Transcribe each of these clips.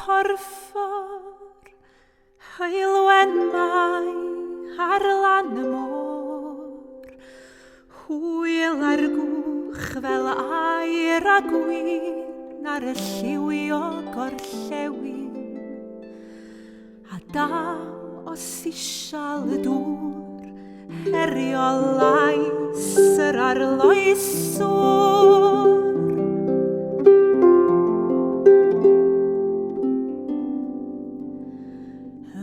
Porffor, heulwen mai ar lan y môr, hwyl ar gwch fel aur a gwin ar y lliwio gorllewin, a daw o sisial y dŵr, herio lais yr arloeswr.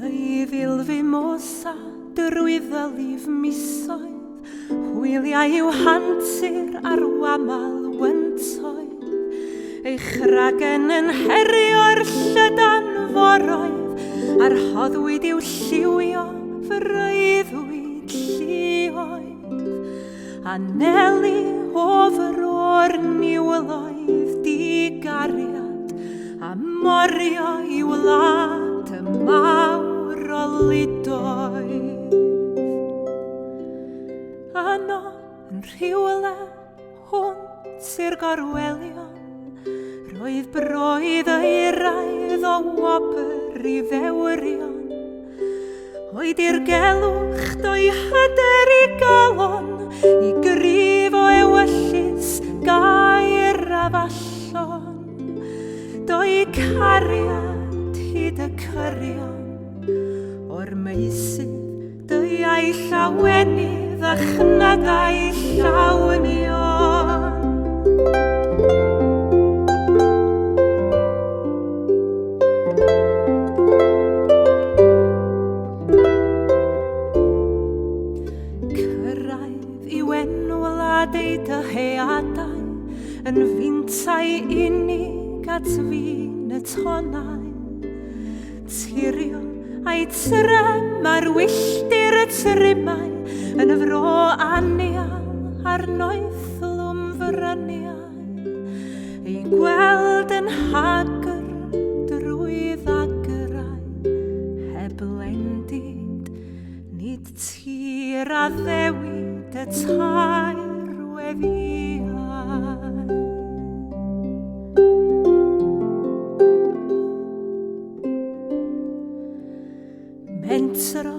Ei fil fimosa drwy ddylif misoedd, hwyliau i'w hantur ar wamal wyntoedd. Ei chragen yn herio'r llydan foroedd, a rhoddwyd i'w lliwio freuddwyd lluoedd. Anelu o fro'r niwloedd digariad, a morio i wlad y mawr o lidoedd. Yno yn rhywle hwnt i'r gorwelion, roedd broedd euraidd o wobr i ddewrion. O'i dirgelwch do'i hyder i galon, i gryf o ewyllys gair afallon. Do'i cariad hyd y cyrion, o'r meysydd deuai llawenydd a chnydau llawnion. Cyrraedd i wenwlad ei dyheadau yn fintai unig at fin y tonnau. Tirio a'i trem ar wylltir y trymau yn y fro anial a'r noethlwm fryniau. Ei gweld yn hagr drwy ddagrau heb lendid, nid tir addewid y tair weddïau. Mentro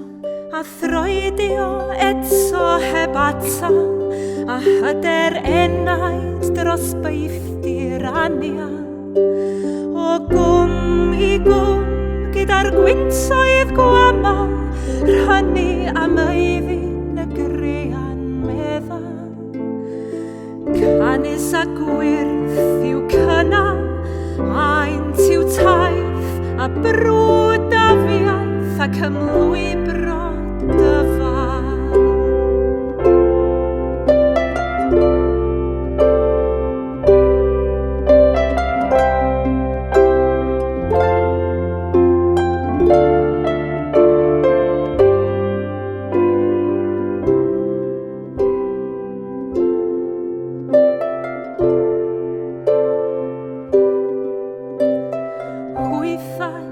a throedio eto heb atal, a hyder enaid dros beithdir anial. O gwm i gwm gyda'r gwyntoedd gwamal, rhannu am eiddin y grean meddal. Canys a gwyrth i'w cynnal, aent i'w taith, a brwd afiaith ac ymlwybro dyfal. Hwythau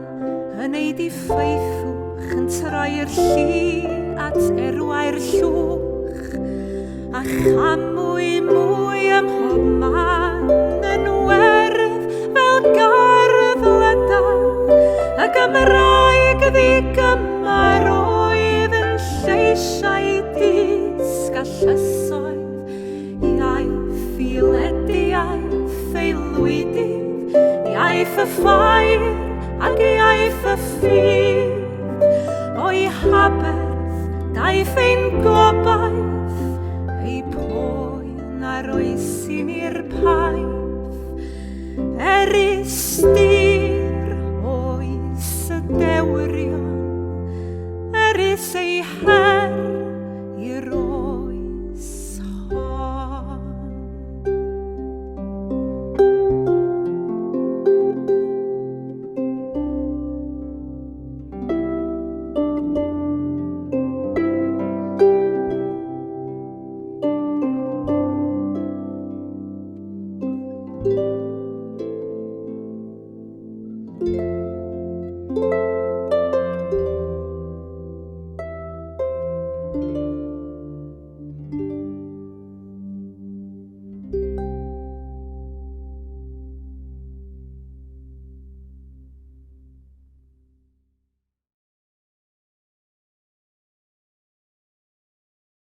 yn ei diffaethwch yn troi'r lli at erwau'r llwch, a chamwy mwy ym mhob man yn werdd fel gardd lydan, y Gymraeg ddigymar oedd yn lleisiau dysg a llysoedd, iaith i lediaith ei lwydydd, iaith y ffair ac iaith y ffydd. O'i haberth daeth ein gobaith, ei poen a roes i ni'r paith. Erys dir oes y dewrion, erys ei her i'r oes hon.